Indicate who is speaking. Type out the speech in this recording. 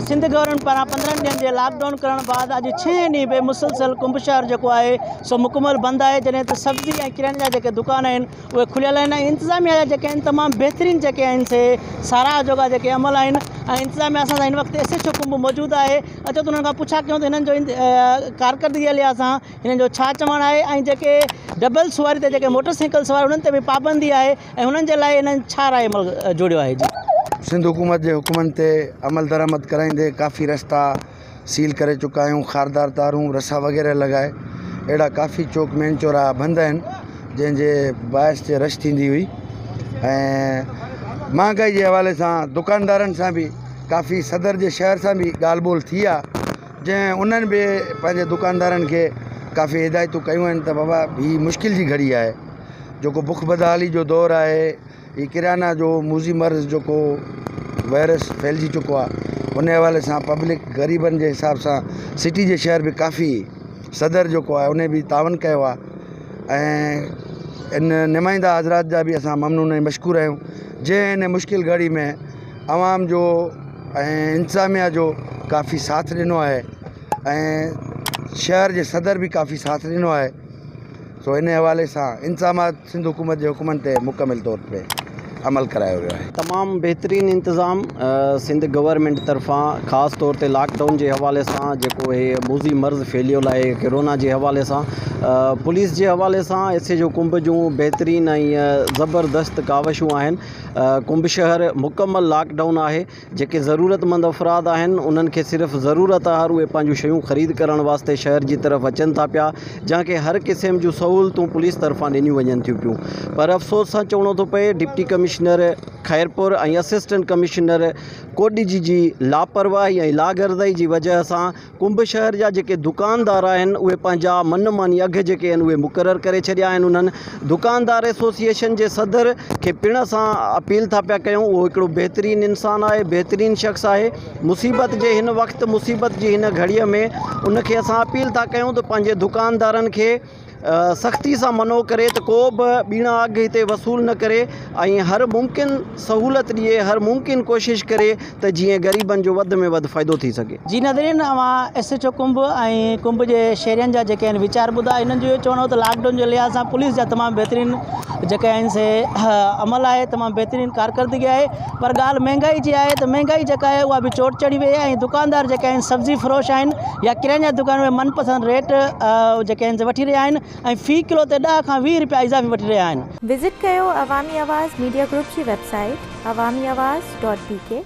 Speaker 1: Sindh government پاران 15 ڏينهن جي لاڪ ڊائون ڪرڻ بعد اڄ ڇهين ڏينهن به مسلسل ڪنب شهر جيڪو آهي سو مڪمل بند آهي، جڏهن ته سبزي ۽ ڪرياني جا جيڪي دڪان آهن اهي کليل آهن ۽ انتظاميا جا جيڪي آهن تمام بهترين جيڪي آهن سي ساراهه جوڳا جيڪي عمل آهن ۽ انتظاميا اسان سان هن وقت ايس ايڇ او ڪنب موجود آهي. اچو ته انهن کان پڇا ڪيون ته هنن جو ڪارڪردگي جي لحاظ سان هنن جو ڇا چوڻ آهي ۽ جيڪي ڊبل سواري تي جيڪي موٽر سائيڪل سوار انهن تي به پابندي آهي ۽ هنن جي لاء هنن ڇا راء عمل جوڙيو آهي جي.
Speaker 2: سنڌ حڪومت جي حڪمن تي عملدرآمد ڪرائيندي ڪافي رستا سيل ڪري چڪا آهيون، خاردار تارون، رسا وغيره لڳائي اهڙا ڪافي چوڪ مين چوراها بند آهن جنهن جي باعث تي رش ٿيندي هئي ۽ مهانگائي جي حوالي سان دڪاندارن سان به ڪافي صدر جي شهر سان به ڳالهه ٻولهه ٿي آهي جنهن انهن به پنهنجي دڪاندارن کي ڪافي هدايتون ڪيون آهن ته بابا هي مشڪل جي گهڙي آهي جيڪو بک بدحالي جو دور آهي هي ڪرانا جو موذي مرض جيڪو وائرس ڦهلجي چڪو آهي ان حوالي سان پبلڪ غريبن جي حساب سان سٽي جي شهر به ڪافي صدر جيڪو آهي ان به تعاون ڪيو آهي ۽ ان نمائندا حضرات جا به اسان ممنون ۽ مشڪور آهيون جنهن ان مشڪل گهڙي ۾ عوام جو ۽ انتظاميا جو ڪافي ساٿ ڏنو آهي ۽ شهر جي صدر به ڪافي ساٿ ڏنو آهي سو ان حوالي سان انتظامات سنڌ حڪومت جي حڪمن تي مڪمل طور تي عمل ڪرايو ويو آهي.
Speaker 3: تمام بهترين انتظام سنڌ گورنمينٽ طرفان خاص طور تي لاڪ ڊائون جي حوالي سان جيڪو هي موذي مرض ڦهليل آهي ڪرونا جي حوالي سان پوليس جي حوالي سان ايس ايچ او ڪنب جون بهترين ۽ زبردست ڪاوشون آهن ڪنب شهر مڪمل لاڪ ڊائون آهي جيڪي ضرورتمند افراد آهن انهن کي صرف ضرورت آهر اهي پنهنجون شيون خريد ڪرڻ واسطي شهر جي طرف اچن ٿا پيا جنهن کي هر قسم جون سهولتون پوليس طرفان ڏنيون وڃن ٿيون پيون پر افسوس سان چوڻو ٿو پئي deputy commissioner Khairpur ۽ assistant commissioner Kotdiji جي لاپرواهي ۽ لاغرضائي جي وجهه سان ڪنڀ شهر جا جيڪي دڪاندار آهن اهي پنهنجا من ماني اگهه جيڪي آهن اهي مقرر ڪري ڇڏيا آهن انهن دڪاندار ايسوسيئيشن جي صدر کي پڻ اسان اپيل ٿا پيا ڪيون اهو هڪڙو بهترين انسان آهي بهترين شخص آهي مصيبت جي هن وقت مصيبت جي هن گهڙيء ۾ ان کي اسان اپيل ٿا ڪيون ته پنهنجي دڪاندارن کي سختي سان منع ڪري ته ڪو به ٻيڻا اگهه هتي وصول نه ڪري ۽ هر ممڪن سهولت ڏئي هر ممڪن ڪوشش ڪري ته جيئن غريبن جو وڌ ۾ وڌ فائدو ٿي سگهي.
Speaker 1: جي ناظرين اوهان ايس ايڇ او ڪنب ۽ ڪنب جي شهرين جا جيڪي آهن ويچار ٻڌا انهن جو اهو چوڻ هو ته لاڪ ڊائون جي لحاظ سان پوليس جا تمام بهترين جيڪي آهن سي عمل آهي تمام بهترين ڪارڪردگي آهي پر ڳالهه مهنگائي جي آهي ته مهنگائي جيڪا آهي اها به چوٽ چڙهي وئي آهي ۽ دڪاندار جيڪي آهن سبزي فروش آهن يا ڪرياني جا دڪان اهي من پسند ريٽ جيڪي آهن سي وٺي رهيا آهن ۽ في ڪلو تي 10 کان 20 رپيا اضافي وٺي رهيا آهن.
Speaker 4: وزٽ ڪيو عوامي آواز ميڊيا گروپ جي website Awami Awaz dot B K.